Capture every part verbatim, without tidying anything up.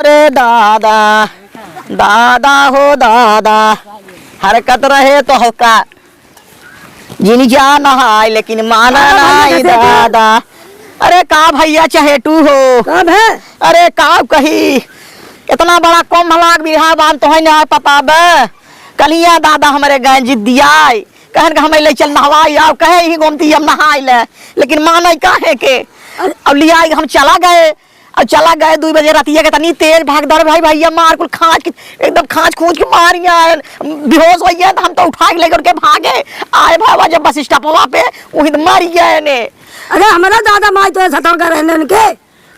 रे दादा, दादा हो दादा, हरकत रहे तो हल्का। जिन जा नहाय लेकिन माना अरे भैया, नाई कैसे हो? दादा। अरे का भैया चहेटू हो? का भे? अरे का कही, इतना बड़ा कुंभ लाग बिरहा बान तोहइ नाहीं पता बे। कलिया दादा हमरे गए जिद्दियाई, कहन के हमें ले चल नहवाई आओ, कहे ही गोमती हम नहाई ले, लेकिन मानइ काहे के। अरे। अब लियाई हम चला गए, अब चला गए दुइ बजे रतिया के, तनी तेज भाग दौड़ भाई, भैया मार कुल खाँच के, एकदम खाँच खूँच के मार गया है, बेहोश होइ गया, तो हम तो उठा के लेकर के भागे आए भावा, जब बस स्टॉपवा पे वहीं तो मर गया है ने। अरे हमारा दादा माई तो सतर्क रहने उनके।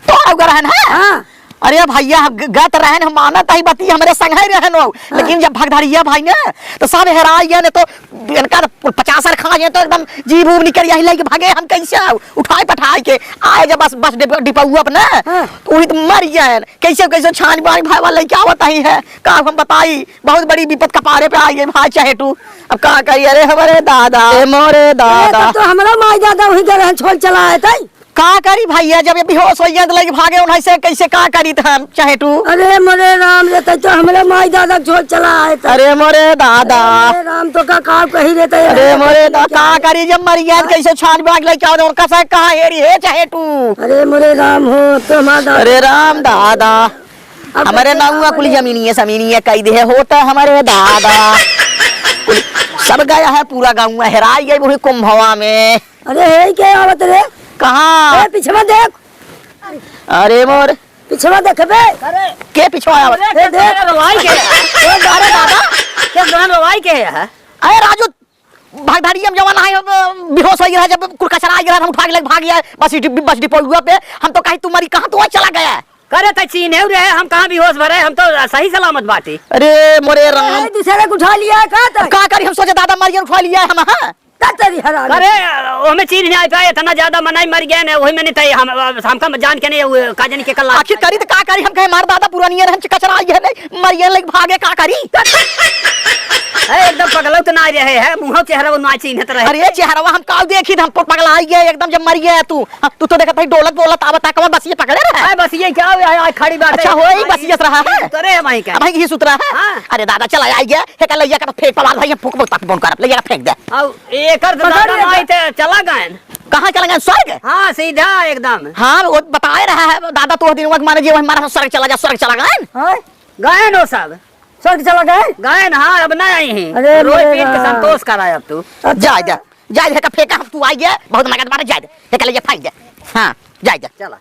तो अगर रहन है? हाँ। अरे भैया, हम ग-, गत रहन, हम मानत ही बती, हमरे संग ही रहन हो। हाँ। लेकिन जब भगधड़िया भाई ने, तो सब हेराई गए ने, तो इनका तो पचास साल खा गए, तो एकदम जीभ उब निकल यही लेके भागे, हम कैसे आउ? उठाए पठाए के आए जब बस, बस डिप-, डिपौआ पे ना, हाँ। तो वही तो मर गए। कैसे, कैसे छान बाई भाई वाला लेके आवत ही है, का हम बताई, बहुत बड़ी विपत कपारे पे आ गई भाई चहेटू। अब का करी, अरे हमरे दादा, ए मोरे अरे, दादा। तब तो हमरा माई दादा वही गए रहन, छोड़ चला आए तई। का करी भैया, जब ये बेहोश होइ गए तो लेके भागे उन्हें से, कैसे का करी त हम चहेटू? अरे मोरे राम रे, तब तो हमरा माई दादा छोड़ चला आए तई। अरे मोरे दादा। अरे राम, तो का, का कही रे तई? अरे मोरे दा-, का करी जब मर गए तो हाँ। कैसे छान बाग लेके आओ, उनका से कहाँ हेरी है चहेटू? अरे मोरे राम हो, तो हमारा दादा। अरे राम दादा। अब हमरे तो नौआ कुल जमीनिया समीनिया कई दे होता हमरे दादा। कुल सब गया है, पूरा गाँव हेराई गए वही कुंभवा में। अरे, हे के आवत रे? कहाँ? ए, पिछवा देख। अरे मोर। पिछवा देख बे। अरे, के पिछवा आवत? अरे, ए, देख। के रोवाई के? ए, अरे दादा। के गान रोवाई के है? अरे राजू, भगधड़िया में जवान है, अब बेहोश होइ गया, जब कुल कचरा आ गया, हम उठा के लेके भाग गया, बस डि-, बस डिपोलुआ पे। हम तो कही तू मरी कहाँ, तू वहीं चला गया। करे त चीन्हे रहे, हम कहाँ बेहोश भरे, हम तो सही सलामत बाटी। अरे मोरे राम। ए, दूसरे को उठा लिया है का तय? का करी, हम सोचे दादा मरियन उठा लिया है हम, हाँ? का तेरी हरामी। अरे, ओमे चीन्ह नाहीं पाए, इतना ज्यादा मनई मर गए ने, वही में नहीं तय, हम, हमका जान के नहीं, वो का जानी के कल आखिर करी त का करी, हम कहे मार दादा पुरानिया रहन, कचरा आई है नहीं, मरियन लेके भागे, का करी? ए, एकदम पगलौत ना रहे है, मुँह चेहरा वो ना चीन्हत रहे। अरे चेहरवा हम काउ देखी, हम पगला आई गए एकदम जब मर गया तू। हाँ, तू तो देखत है डोलत बोलत आवत है, कमर बसिए पकड़े रहे। अरे बसिए क्या हुआ है, आज खड़ी बात अच्छा, है। होई बसियत रहा है। सुतरे है भाई का। अब भाई यही सुतरा है। हाँ। अरे दादा चला आई गया, हे का लइया का फेंक पवाल भाई, हम फूक बोल तक बोल कर लइया का फेंक दे। अब एकर तो पकड़ दादा ले। माई ते चला गए। कहाँ चला गए? स्वर्ग? हाँ, सीधा एकदम। हाँ, वो बताए रहा है दादा, तो दिन वक्त माने जे वही मारा स्वर्ग चला गया, स्वर्ग चला गए। हाँ? गए नो सब। स्वर्ग चला गए? गए ना, हाँ, अब ना आई हैं। अरे रोई मेरे पीट के राम। संतोष कराए अब तू। अच्छा। जा, जा, जा, हेका फेंका हम, तू आई गया, बहुत मगज मारे, जा दे, हेका ले जा, फेंक दे। हाँ, जा दे। चला।